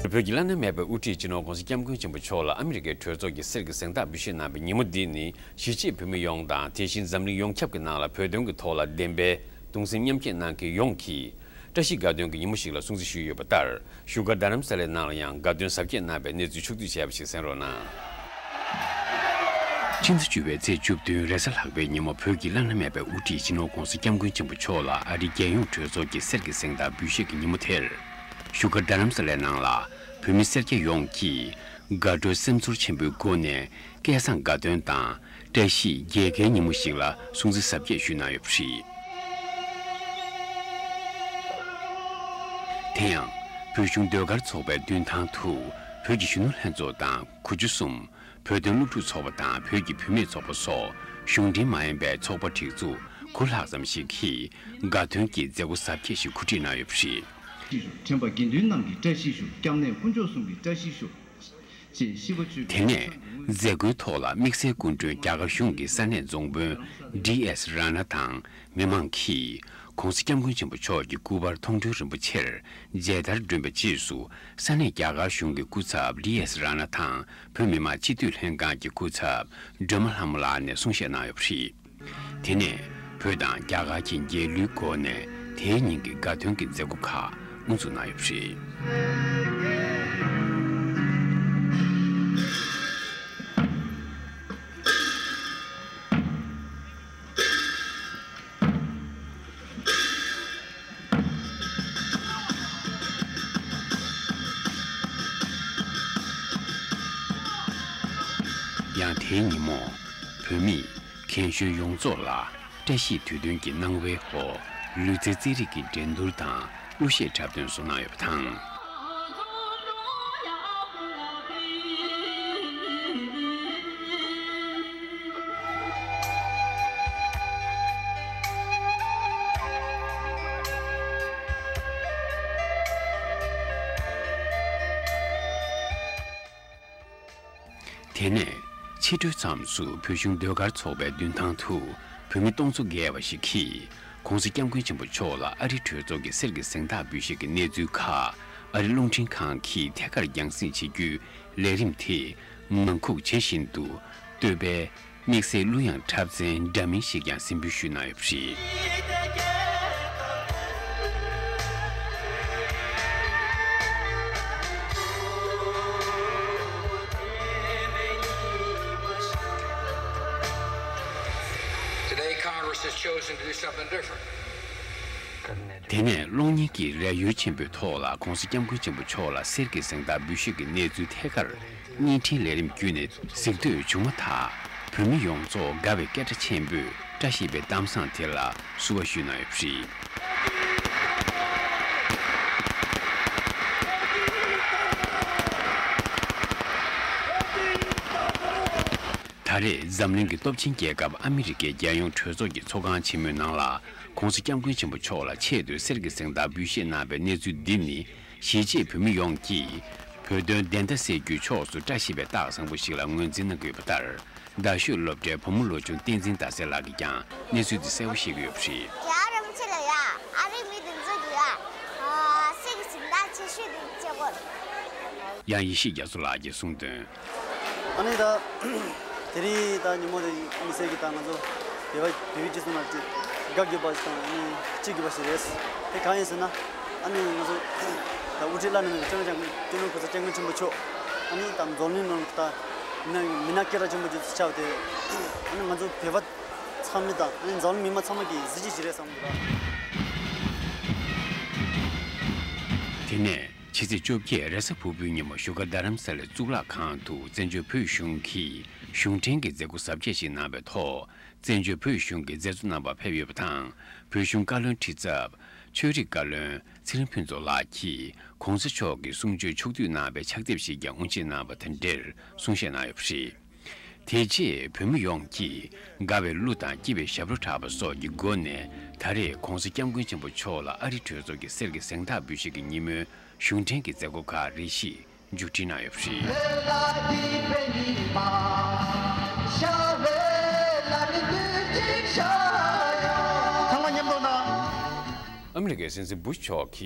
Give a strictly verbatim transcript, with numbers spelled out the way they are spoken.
བོད་ཀྱི་བླ་ན་མེད་པའི་དབུ་ཁྲིད་སྤྱི་ནོར་༸གོང་ས་༸སྐྱབས་མགོན་ཆེན་པོ་མཆོག་ལ་ཨ་མི་རི་ཀའི་གྲོས་ཚོགས་ཀྱི་གསེར་གྱི་གཟེངས་རྟགས་འབུལ་བཞེས་གནང་བའི་ཉིན་མོ་འདི་ནི་གཞིས་བྱེས་བོད་མི་ཡོངས་དང་དེ་བཞིན་འཛམ་གླིང་ཡོངས་ཁྱབ་ཀྱི་ནང་ལ་བོད་དོན་གྱི་ཐོག་ལ་བདེན་པའི་གདུང་སེམས་མཉམ་སྐྱེད་གནང་མཁན་ཡོངས་ཀྱིས་བཀྲ་ཤིས་དགའ་སྟོན་གྱི་ཉིན་མོ་ཞིག་ལ་སྲུང་བརྩི་ཞུས་ཡོད་པ་ལྟར། བཞུགས་སྒར་རྡ་རམ་ས་ལའི་ནང་ལ་ཡང་དགའ་སྟོན་གཟབ་རྒྱས་གནང་བའི་གནས་ཚུལ་ཕྱོགས་བསྡུས་བྱས་པ་ཞིག་གསན་རོགས་གནང་། ཕྱི་ཟླ་བཅུ་པའི་ཚེས་བཅུ་བདུན་རེས་གཟའ་ལྷག་པའི་ཉིན་མོ་བོད་ཀྱི་བླ་ན་མེད་པའི་དབུ་ཁྲིད་སྤྱི་ནོར་༸གོང་ས་༸སྐྱབས་མགོན་ཆེན་པོ་མཆོག་ལ་ཨ་རིའི་རྒྱལ་ཡོངས་གྲོས་ཚོགས་ཀྱི་གསེར་གྱི་གཟེངས་རྟགས་འབུལ་བཞེས་ཀྱི་ཉིན་མོ་དེར། བཞུགས་སྒར་རྡ་རམ་ས་ལའི་ནང་ལ་བོད་མི་སེར་སྐྱ་ཡོངས་ཀྱིས་དགའ་སྤྲོའི་སེམས་ཚོར་ཆེན་པོའི་སྒོ་ནས་སྐལ་བཟང་དགའ་སྟོན་དང་བཀྲ་ཤིས་རྒྱལ་དགའི་ཉིན་མོ་ཞིག་ལ་སྲུང་བརྩི་གཟབ་རྒྱས་ཞུས་གནང་ཡོད་པ་རེད། དེ་ཡང་། བོད་གཞུང་ཟློས་གར་ཚོགས་པའི་མདུན་ཐང་དུ་བོད་ཀྱི་གཞོན་ནུ་ལྷན་ཚོགས་དང་གོ་ཆུ་གསུམ། བོད་དོན་སློབ་ཕྲུག་ཚོགས་པ་དང་བོད་ཀྱི་བུད་མེད་ཚོགས་པ་སོགས་གཞུང་འབྲེལ་མ་ཡིན་པའི་ཚོགས་པ་སྒྲིག་འཛུགས་དགུ་ལྷག་ཙམ་ཞིག་གིས་དགའ་སྟོན་གྱི་མཛད་སྒོ་གཟབ་རྒྱས་ཤིག་གོ་སྒྲིག་གནང་ཡོད་པ་རེད། དྲན་པ་དགེ་འདུན་རྣམས་ཀྱི་བཀྲ་ཤིས་ཤོག་སྐྱབས་གནས་དཀོན་མཆོག་གསུམ་གྱི་བཀྲ་ཤིས་ཤོག་ཅེས་ཤིས་པ་མཆོད་པའི། དེ་ནས་མཛད་སྒོའི་ཐོག་ལ་དམིགས་བསལ་སྐུ་མགྲོན་རྒྱ་གར་གཞུང་གི་ས་གནས་རྫོང་དཔོན་ཌི་ཨེས་ར་ན་དང་མི་མང་གིས་༸གོང་ས་༸སྐྱབས་མགོན་ཆེན་པོ་མཆོག་གི་སྐུ་པར་མཐོང་གྲོལ་རིན་པོ་ཆེར་མཇལ་དར་བསྒྲོན་པའི་རྗེས་སུ་ས་གནས་རྒྱ་གར་གཞུང་གི་སྐུ་ཚབ་ཌི་ཨེས་ར་ན་དང་བོད་མི་མང་སྤྱི་འཐུས་ལྷན་ཁང་གི་སྐུ་ཚབ་སྒྲོལ་མ་ལྷ་མོ་ལགས་ནས་གསུང་བཤད་གནང་ཡོད་པ་རེད། དེ་ནས་བོད་དང་རྒྱ་གར་གྱི་རྒྱལ་གླུའི་སྒོ་ནས་དེའི་ཉིན་གྱི་དགའ་སྟོན་གྱི་མཛད་སྒོ་ཁག་དབུ་འཛུགས་གནང་ཡོད་པ་རེད། ཡང་དེའི་ཉིན་མོ། བོད་མིས་རྒན་གཞོན་ཡོངས་རྫོགས་ལ་བཀྲ་ཤིས་དུས་སྟོན་གྱི་སྣང་བའི་འོག་ལུས་རྩལ་རྩེད་རིགས་ཀྱི་འགྲན་བསྡུར་དང་གླུ་གཞས་འཁྲབ་སྟོན་སོགས་གནང་ཡོད་པ་དང་། དེ་ནས་ཕྱི་དྲོའི་མཚམས་སུ་བོད་གཞུང་ཟློས་གར་ཚོགས་པའི་མདུན་ཐང་དུ་བོད་མི་སྟོང་ཚོ་བརྒལ་བ་ཞིག་གིས་༸གོང་ས་༸སྐྱབས་མགོན་ཆེན་པོ་མཆོག་ལ་ཨ་རིའི་གྲོས་ཚོགས་ཀྱི་གསེར་གྱི་གཟེངས་རྟགས་འབུལ་བཞེས་ཀྱི་གནས་ཚུལ་ཁག་ཨ་རི་རླུང་འཕྲིན་ཁང་གིས་ཐད་ཀར་རྒྱང་སྲིང་བྱེད་རྒྱུའི་ལས་རིམ་དེ་ངང་སྒུག་བྱེད་བཞིན་དུ་བསྟོད་པའི་དམིགས་བསལ་གླུ་དབྱངས་འཁྲབ་ཚན་འདྲ་མིན་ཞིག་ཀྱང་གཟིགས་འབུལ་ཞུས་གནང་ཡོད་པ་རེད། Today, Congress has chosen to do something different. དེ་ནས་གློག་བརྙན་གྱི་རས་ཡུལ་ཆེན་པོའི་ཐོག་ལ་༸གོང་ས་༸སྐྱབས་མགོན་ཆེན་པོ་མཆོག་ལ་གསེར་གྱི་གཟེངས་རྟགས་འབུལ་བཞེས་ཀྱི་གནས་ཚུལ་ཐད་ཀར་བརྙན་འཕྲིན་ལས་རིམ་བརྒྱུད་ནས་གཟིགས་འདོད་བྱུང་མ་ཐག་བོད་མི་ཡོངས་རྫོགས་དགའ་བའི་སྐད་སྒྲ་ཆེན་པོས་བཀྲ་ཤིས་པའི་གཏམ་བཟང་དེ་ལ་བསུ་བ་ཞུས་གནང་ཡོད་པ་རེད། ད་རེས་འཛམ་གླིང་གི་སྟོབས་ཆེན་རྒྱལ་ཁབ་ཨ་མི་རི་ཀའི་རྒྱལ་ཡོངས་གྲོས་ཚོགས་ཀྱི་ཚོགས་ཁང་ཆེན་མོའི་ནང་ལ་༸གོང་ས་༸སྐྱབས་མགོན་ཆེན་པོ་མཆོག་ལ་ཆེད་དུ་གསེར་གྱི་གཟེངས་རྟགས་འབུལ་བཞེས་གནང་བའི་གནས་ཚུལ་འདི་ནི་གཞིས་བྱེས་བོད་མི་ཡོངས་ཀྱིས་བོད་དོན་བདེན་མཐའ་གསལ་རྒྱུའི་ཕྱོགས་སུ་བཀྲ་ཤིས་པའི་རྟགས་བཟང་པོ་ཞིག་ལ་ངོས་འཛིན་གནང་གི་ཡོད་པ་ལྟར། རྡ་ཤོད་སློབ་གྲྭའི་བུ་མོ་ལོ་ཆུང་བསྟན་འཛིན་ཟླ་གསལ་ལགས་ཀྱིས་ཀྱང་གནས་ཚུལ་འདི་གསལ་པོ་བཤད་ཀྱི་ཡོད་པ་རེད། རྒྱལ་བ་རིན་པོ་ཆེ་ལ་ཡ་ཨ་རིའི་མི་དེ་ཚོ་གི་ཡ་གསེར་གྱི་གཟེངས་རྟགས་ཆེ་ཤོས་དེ་བཅད་དགོས། ཡང་ཡེ་ཤེས་རྒྱ་མཚོ་ལགས་ཀྱིས་གསུངས་དོན། ཨ་ནི་ད། དེ་རིང་ད་ཉིན་མོ་དེ་དམིགས་བསལ་གྱི་ད་ང་ཚོ་བོད་པ་བོད་པའི་སྤྱི་ཚོགས་ནང་དེ་དགའ་དགོས་པ་ཞིག་དང་ཨ་ནི་སྐྱིད་དགོས་པ་ཞིག་རེད། དེ་གང་ཡིན་ཟེར་ན། ཨ་ནི་ང་ཚོ་ད་དབུ་ཁྲིད་བླ་ན་མེད་པའི་སྐྱབས་མགོན་སྐྱབས་མགོན་གོང་ས་སྐྱབས་མགོན་ཆེན་པོ་མཆོག་ཨ་ནི་ད་འཛམ་གླིང་ནང་ད་མི་སྣ་མི་སྣ་སྐད་གྲགས་ཆེན་པོ་ཅིག་ཆགས་ཏེ། ཨ་ནི་ང་ཚོ་བོད་པ་ཚང་མ་དང་ཨ་ནི་འཛམ་གླིང་མི་མང་ཚང་མ་གི་གཟི་བརྗིད་ཞིག་རེད་བསམ་གི་རེད། དེ་ནས། ཕྱི་ཚེས་བཅོ་བརྒྱད་རེས་གཟའ་ཕུར་བུའི་ཉིན་མོ་བཞུགས་སྒར་རྡ་རམ་ས་ལའི་གཙུག་ལག་ཁང་དུ་བཙན་བྱོལ་བོད་གཞུང་གི་གཞུང་འབྲེལ་གྱི་མཛད་སྒོ་གཟབ་རྒྱས་ཤིག་གནང་བའི་ཐོག་བཙན་བྱོལ་བོད་གཞུང་གི་མཛད་གཙོ་རྣམ་པ་ཕེབས་ཡོད་པ་དང་། བོད་གཞུང་བཀའ་བློན་ཁྲི་ཚབ་ཆོས་རིག་བཀའ་བློན་ཚེ་རིང་ཕུན་ཚོགས་ལགས་ཀྱིས་གོང་ས་མཆོག་གི་གསུང་ཆོས་ཕྱོགས་བསྡུས་གནང་བའི་ཕྱག་དེབ་ཞིག་ཀྱང་དབུ་འབྱེད་གནང་བ་དང་འབྲེལ་གསུང་བཤད་གནང་ཡོད་པ་རེད། དེ་རྗེས་བོད་མི་ཡོངས་ཀྱིས་དགའ་བའི་གླུ་དང་སྐྱིད་པའི་ཞབས་བྲོ་འཁྲབ་པ་སོགས་ཀྱི་སྒོ་ནས་ད་རེས་གོང་ས་སྐྱབས་མགོན་ཆེན་པོ་མཆོག་ལ་ཨ་རིའི་གྲོས་ཚོགས་ཀྱི་གསེར་གྱི་གཟེངས་རྟགས་འབུལ་བཞེས་ཀྱི་ཉིན་མོའི་གཞུང་འབྲེལ་གྱི་མཛད་སྒོ་ཁག་རེ་ཞིག་མཇུག་སྒྲིལ་གནང་ཡོད་པ་རེད། ཚང་མ་མཉམ་དུ་གནང་། ཨ་མི་རི་ཀའི་སྲིད་འཛིན་བུ་ཤ་མཆོག་གིས།